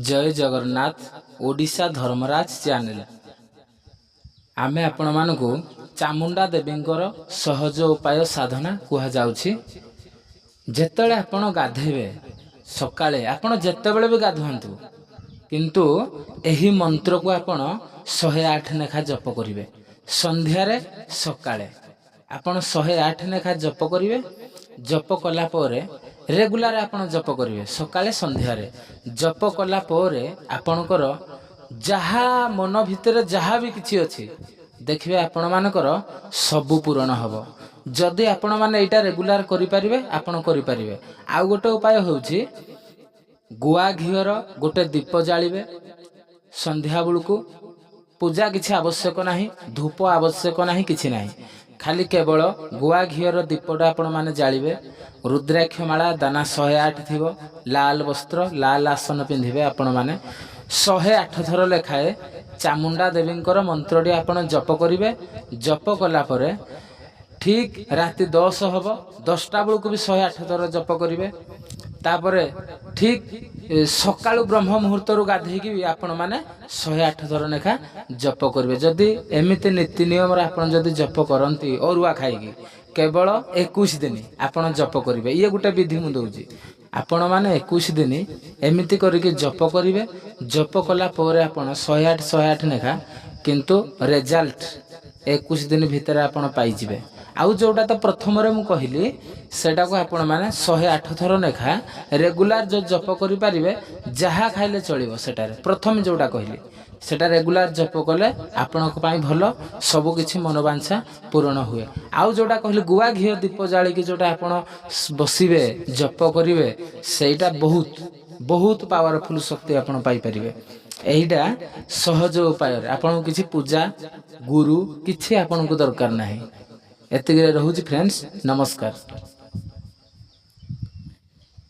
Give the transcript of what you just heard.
ଜୟ Jagannath. Odisha Dharmaraj channel, ଆମେ ଆପଣମାନଙ୍କୁ ଚାମୁଣ୍ଡା ଦେବୀଙ୍କର ସହଜ ଉପାୟ ସାଧନା କୁହାଯାଉଛି। ଯେତେବେଳେ ଆପଣ ଗାଧେଇବେ ସକାଳେ, ଆପଣ ଯେତେବେଳେ ବି ଗାଧୁଆନ୍ତୁ, କିନ୍ତୁ ଏହି ମନ୍ତ୍ରକୁ ଆପଣ 108 ଲେଖା ଜପ କରିବେ। ସନ୍ଧ୍ୟାରେ, ସକାଳେ ଆପଣ 108 ଲେଖା ଜପ କରିବେ। ଜପ କଲା ପରେ ରେଗୁଲାର ଆପଣ ଜପ କରିବେ। ସକାଳେ, ସନ୍ଧ୍ୟାରେ ଜପ କଲା ପରେ ଆପଣଙ୍କର ଯାହା ମନ ଭିତରେ ଯାହା ବି କିଛି ଅଛି, ଦେଖିବେ ଆପଣମାନଙ୍କର ସବୁ ପୂରଣ ହେବ। ଯଦି ଆପଣମାନେ ଏଇଟା ରେଗୁଲାର କରିପାରିବେ, ଆପଣ କରିପାରିବେ। ଆଉ ଗୋଟେ ଉପାୟ ହେଉଛି, ଗୁଆ ଘିଅର ଗୋଟେ ଦୀପ ଜାଳିବେ ସନ୍ଧ୍ୟା ବେଳକୁ। ପୂଜା କିଛି ଆବଶ୍ୟକ ନାହିଁ, ଧୂପ ଆବଶ୍ୟକ ନାହିଁ, କିଛି ନାହିଁ। ଖାଲି କେବଳ ଗୁଆ ଘିଅର ଦୀପଟା ଆପଣମାନେ ଜାଳିବେ। ରୁଦ୍ରାକ୍ଷ ମାଳା ଦାନା 108 ଥିବ, ଲାଲ ବସ୍ତ୍ର, ଲାଲ ଆସନ ପିନ୍ଧିବେ। ଆପଣମାନେ 108 ଥର ଲେଖାଏ ଚାମୁଣ୍ଡା ଦେବୀଙ୍କର ମନ୍ତ୍ରଟି ଆପଣ ଜପ କରିବେ। ଜପ କଲା ପରେ ଠିକ୍ ରାତି 10 ହବ, 10ଟା ବେଳକୁ ବି 108 ଥର ଜପ କରିବେ। ତାପରେ ଠିକ୍ ସକାଳୁ ବ୍ରହ୍ମ ମୁହୂର୍ତ୍ତରୁ ଗାଧେଇକି ବି ଆପଣମାନେ 108 ଥର ଲେଖା ଜପ କରିବେ। ଯଦି ଏମିତି ନୀତି ନିୟମରେ ଆପଣ ଯଦି ଜପ କରନ୍ତି, ଅରୁଆ ଖାଇକି କେବଳ 21 ଦିନ ଆପଣ ଜପ କରିବେ। ଇଏ ଗୋଟେ ବିଧି ମୁଁ ଦେଉଛି। ଆପଣମାନେ 21 ଦିନ ଏମିତି କରିକି ଜପ କରିବେ। ଜପ କଲା ପରେ ଆପଣ 108 108 ଲେଖା, କିନ୍ତୁ ରେଜାଲ୍ଟ 21 ଦିନ ଭିତରେ ଆପଣ ପାଇଯିବେ। ଆଉ ଯେଉଁଟା ତ ପ୍ରଥମରେ ମୁଁ କହିଲି, ସେଇଟାକୁ ଆପଣମାନେ 108 ଥର ଲେଖା ରେଗୁଲାର ଯେଉଁ ଜପ କରିପାରିବେ, ଯାହା ଖାଇଲେ ଚଳିବ ସେଟାରେ। ପ୍ରଥମେ ଯେଉଁଟା କହିଲି, ସେଟା ରେଗୁଲାର ଜପ କଲେ ଆପଣଙ୍କ ପାଇଁ ଭଲ, ସବୁ କିଛି ମନୋବାଞ୍ଛା ପୂରଣ ହୁଏ। ଆଉ ଯେଉଁଟା କହିଲି, ଗୁଆ ଘିଅ ଦୀପ ଜାଳିକି ଯେଉଁଟା ଆପଣ ବସିବେ, ଜପ କରିବେ, ସେଇଟା ବହୁତ ବହୁତ ପାୱାରଫୁଲ୍ ଶକ୍ତି ଆପଣ ପାଇପାରିବେ। ଏଇଟା ସହଜ ଉପାୟରେ, ଆପଣଙ୍କୁ କିଛି ପୂଜା, ଗୁରୁ କିଛି ଆପଣଙ୍କୁ ଦରକାର ନାହିଁ। ଏତିକିରେ ରହୁଛି ଫ୍ରେଣ୍ଡସ୍, ନମସ୍କାର।